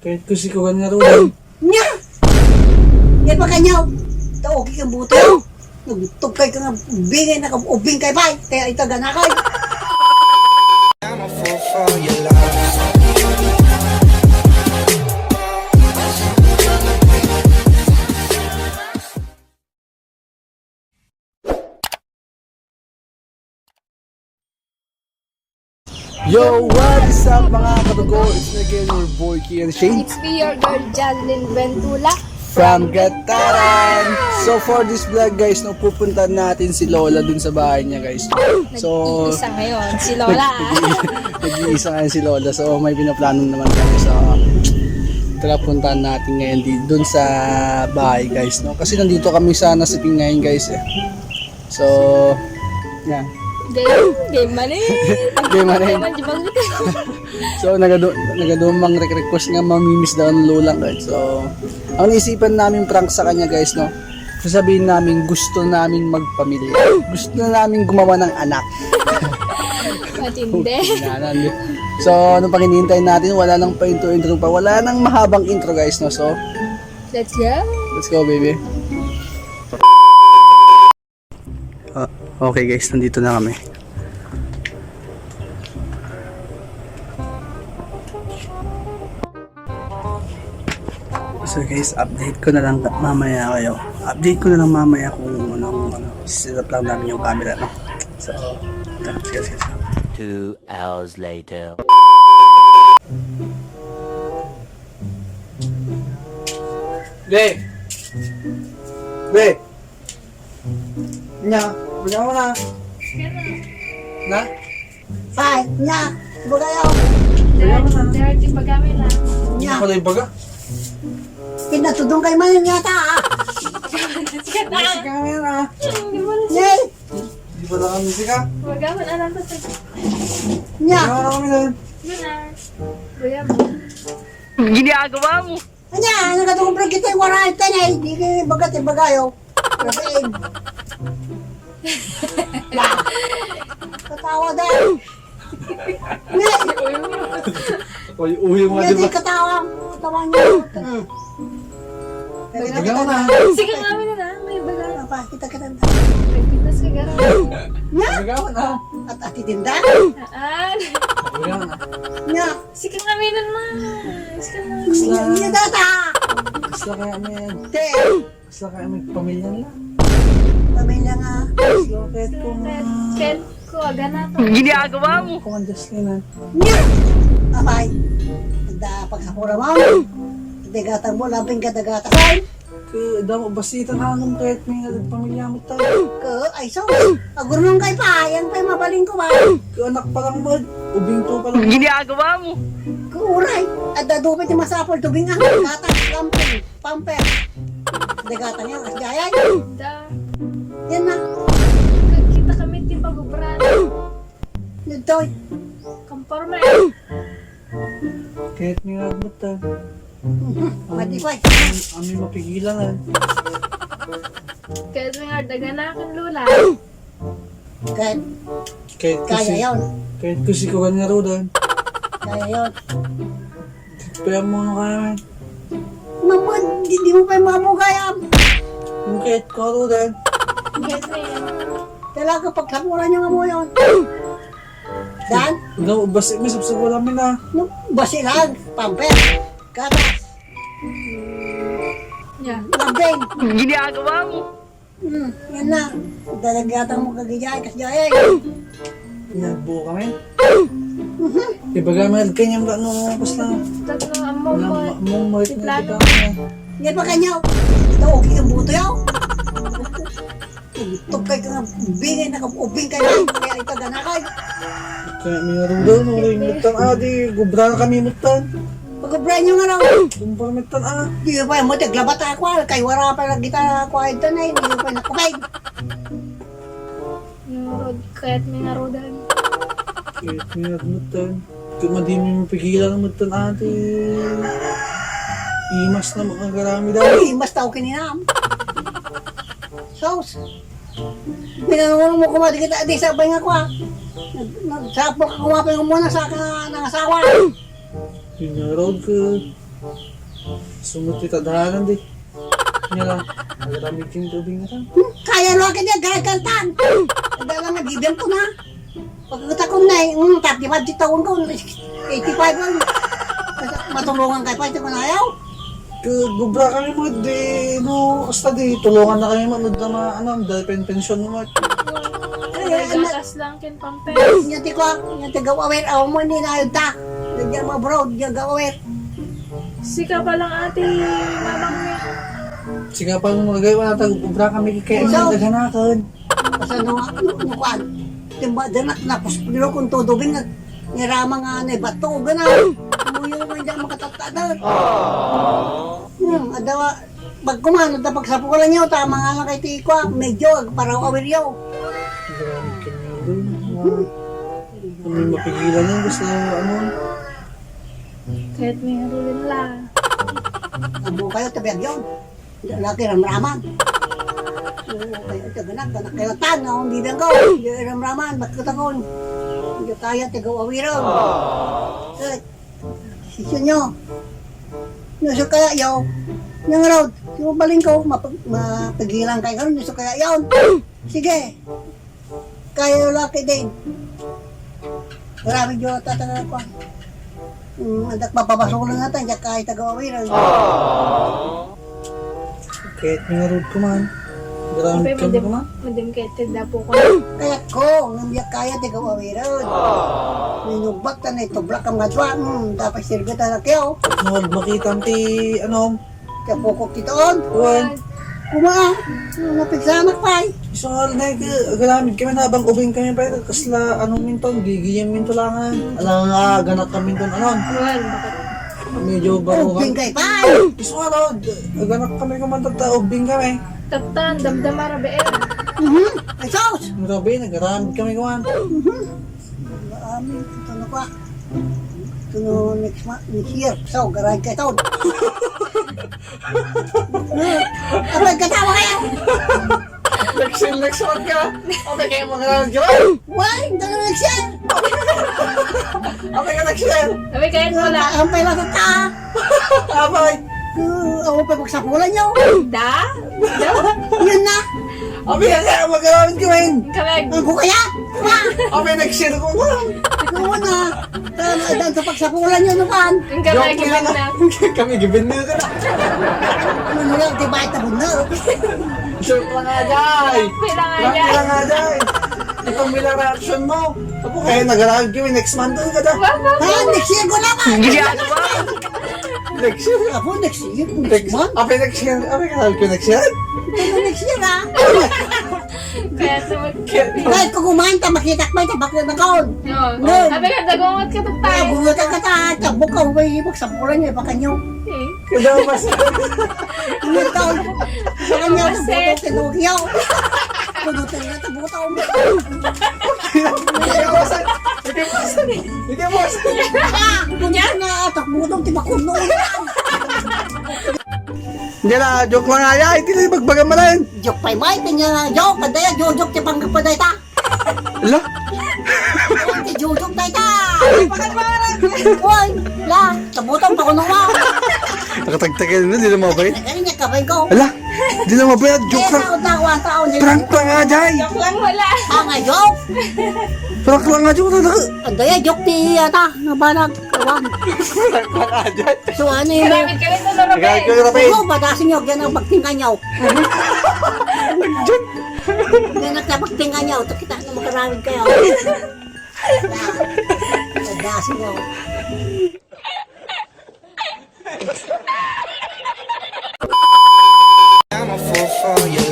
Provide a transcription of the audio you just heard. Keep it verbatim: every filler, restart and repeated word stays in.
Ket kusikugan nga rudan. Nya! Nya pa kanyaw. Tao, okay kang buto. Nagtugkay ka nga bingay, nakaubing kay bay. Kaya ito ganakay. I'm a fool for your love. Yo, what is up, mga kadugo? It's me again, your boy, Kian Shane. It's me, your girl, Jaslyn Ventula. From Gataran! So, for this vlog, guys, no, pupuntahan natin si Lola dun sa bahay niya, guys. So, nag-iisa ngayon, si Lola. Nag-, nag-iisa ngayon si Lola. So, may pinaplano naman kami. So, tara, puntahan natin ngayon di, dun sa bahay, guys, no? Kasi nandito kami sa Nasiping ngayon, guys, eh. So, yan. Game, game man eh. Game man eh. Game man, di ba? So, nagadu-, nagadumang re-, request nga mamimiss daw ang lola, guys. So, ang naisipan namin prank sa kanya, guys, no? Sasabihin namin gusto namin magpamilya. Gusto namin gumawa ng anak. Matindi. Yan, yan. So, ano pang hinihintay natin? Wala nang pa-intro-intro pa. Wala nang mahabang intro, guys, no? So, let's go. Let's go, baby. Ah, okay guys, nandito na kami. So guys, update ko na lang mamaya kayo. Update ko na lang mamaya kung ano, ano, set up lang namin yung camera, no? So, ito, sige, sige, sige. Two hours later. Be! Be! Nya, bagaw na. Na? Ay, nya, bagaw. Dahil, dahil di pagkami na. Nya. Ano pala yung baga? Pinatudong kay Manong yata, ah. Sikat na. Sikat na, ah. Hindi mo na siya. Yay! Di pala kami sikat. Bagaw na lang ko sa. Nya. Bagaw na kami doon. Yun na. Bagaw mo. Ginagawa mo. Anya, ano ka itong kita yung waray ka niya, eh. Di kayo bagat, eh, bagayo. Rasain. Katawa daw. Uy, uy, mga, di ba? Hindi, katawa. Katawa niya. Hmm. Bagaw na. Sige nga, amin na na. May baga. Papa, kita, kita. May pitas ka, garo. Nya? Bagaw na. At ati tinda? Aan. Bagaw na. Nya? Sige nga, amin na. Sige nga. Kasla. Nya, tata. Kasla kaya, men. Te. Kasla kaya, men. Pamilya na. Pamilya nga. Kasla, kahit ko nga. Kahit ko, agana ka. Ginagawa mo. Kung ang Diyos ka na. Nya! Apay, da pagsapura mo. Dagatang mo, labing ka dagatang. Ay! Ke, da mo basitan anong kahit may nagpamilya mo tayo. Ke, ay, so, agurnong kay pa, yan pa'y mabaling ko ba? Ke, anak pa lang mo, ubing to pa lang. Ginagawa mo. Ke, uray, at dadupit yung masapol, tubing ang bata, lamping. Pamper. Dagatan niya, kasi gayay. Da. Yan na. Kita kami ti pag-ubran. Nagtoy. Kamporme. Kahit may agbutan. Mati pa. Ami mapigilan, ah. Kahit may agdagan na akong lola. Kahit kahit kaya kusi-, yun. Kahit kusikugan nga rudan. Kaya yun. Kaya mo nga kaya, man. Mama, di, di mo pa yung mga mukha yan. Yung kahit ko rudan. Kahit na yun. Talaga, pagkakuran niyo nga mo yun. Dan? No, basi, may sabsab wala mi na. No, basi lang, pamper. Gatas. Yeah. Lambing. Ginagawa mo. Hmm, yan na. Dalagatang mo kagijay, kas jay. Nagbuo kami. Mhm. Ibaga mo, kanya mo, ano, basta. Tatlo, among na, mo. Among mo, di plano. Ibaga mo. Hindi pa kanya. Ito, okay ang buto yaw. Tugkay ka nga, bingay na ka, ubing ka na, kaya ito, ganakay. Kaya may nga rin daw, no, rin mutan, ah, di, gubra na kami mutan. Pagubra nyo nga raw. Gubra mutan, ah. Di pa mo, taglabat ako, ah, kay wara pa lagi ta, ako, ah, ito na, hindi pa nakupay. Ngarod, kaya't may ngarodan. Kaya't may ngarodan. Kung di mo mapigilan ang mutan, ate. Imas na mga garami daw. Ay, imas tao kininam. Sos. Pinanungo mo kumadi kita, di sabay nga kwa. Nag-, nagsapok ako mapingo muna sa ka-, ng asawa. Pinarod ka. Sumut ti tadhanan di. Nia la, agarami ken ti ubing nga tan. Kaya no akin ya, gaya kaltan. Dala nga bibem ko na. Pagkita ko na, mm, thirty-five ti taon ko, eighty-five lang. Matulungan kayo pa, ito ko na ayaw. Kagubra kami mo, di, no, hasta di, tulungan na kami mo, no, da ma-, ano, dahil pen-, pensyon mo. Ay, ay, ay, gatas lang ken pamper. Nya ti ko, nya ti gawawer, aw mo, ni na ta. Diyan mo abroad, diyan gawawer. Sika pa lang ate, mamang mi. Sika pa lang magay, wala tag ubra kami kay ano, daganakan. Basta no, no, no, kuan. Timba, danak na, puspiro kung todo bin, nirama nga, na, bato, gana. Muyo mo, hindi makatatada. Hmm, adawa, pag kumano, da pagsapulan niyo, tama nga lang kay Tikwa, medyo, agparaw awir yo. Grabe ka nga dun. Ano yung mapigilan yun? Basta, ano? Kahit may harulin lang. Abo kayo, tabi agyaw. Hindi lagi ramraman. Oo, kayo, ito, ganak, ganak kayo, tan, no? Hindi lang ko. Hindi ramraman, ba't ko takon? Hindi kaya, taga awiro. Eh, sisyo nyo. Nuso kaya, yaw. Yung road, yung baling ko, mapag-, mapigilan kayo, nuso kaya, yaw. Sige. Kaya laki din. Grabe, Diyo, tatanga ko. Hmm, anak, mapabasol na natin, diyan kahit taga-awiran. Kahit nga road ko man. Grabe Siyempre, kami madam-, ko man. Madam kahit tanda po ko. Kaya ko, nang biyak kaya, taga-awiran. Ninubak ta na ito, black ang madwa. Hmm, dapat sirga ta na kayo. Nung makita ti, ano, Kaya pukot ti taon. Kuwan. Kuma, napigsamak pa eh. Isang araw na ito, agaramid kami na abang ubing kami pa ito. Kasla, anong minton, gigiyang minto langan. Alang nga, ganak kami minton, ano? Kuwan, bakit? Medyo barugan. Ubing kayo pa eh. Isang araw, ganak kami kumanta, ubing kami. Tatan, damdama, rabe eh. Mhm. Ay, sus! Grabe, nagaramid kami kuwan. Mhm. Amin, ito na pa. Ito na next month, next year. So, garay ka ito. Abay, katawa kayo. Next year, next month ka. Okay, kayo mga nalagyan. Why? Ito na next year. Okay ka next year. Sabi kayo mo lang. Ang pala sa ta. Abay. Uh, ako pa pagsapulan niyo. Da? Da? Yun na. Abi, kaya mag-arawin ka, men. Correct. Ang kukaya. Ah! Abi, nag-share ko nga. Ikaw na. Tama, dan sa pagsapulan niyo, no, kan? Ang Joke kalagi lang na. Kami, gibin niyo ka na. Ano nyo lang, di ba ito mo na? Joke lang nga, Jai. Prank lang nga, Jai. Prank lang nga, Jai. Itong mila reaction mo. Apo, kaya nag-arawin kami next month, doon ka na. Wow, wow, wow. Ah, next year ko naman. Hindi, ano ba? Next year? Apo, next year. Next month? Apo, next year. Apo, kasal ko next year? Ito na next year, ah. Kaya sa mag- Kahit ko kumain, ta makita ko, ta bakit na kaon. No. No. Sabi ka, dagungot ka, ta tayo. Dagungot ka, ta, ta, bukaw, may ibig sa bulan niya, baka niyo. Eh. Kaya mas. Ano taon? Baka niyo, Mas, eh. Bukaw, tinugyaw. Kudutin na, ta, bukaw. Ikaw, boss. Ikaw, boss. Ikaw, boss. Kunya na, ta, bukaw, tibakuno. Hindi na, joke lang nga, ay, hindi na yung magbaga manan. Joke pa, Mike, kanya, joke, kadaya, joke, joke, tipang ka pa, dahil ta. Ala? Ay, ti Jujug tayo ta! Pakadwaran! Uy! La! Kabutan pa ko nung wow! Nakatagtagal na, di na mabait. Ay, niya kabay ko. Ala? Di na mabait, joke lang. Kaya sa una, one taon, di Prank lang nga, Jai. Joke lang wala. Ah, nga, joke? Prank lang nga, joke lang. Ang daya, joke ti yata. Nabanag. Kawan. Prank lang nga, Jai. So, ano yun? Grabe ka rin, ano, Rafael? Grabe ka, Rafael. Oo, badasin nyo, yan ang pagtingkan nyo. Yan ang pagtingkan nyo, takita na makaramid kayo. Badasin nyo. I'm a fool for you.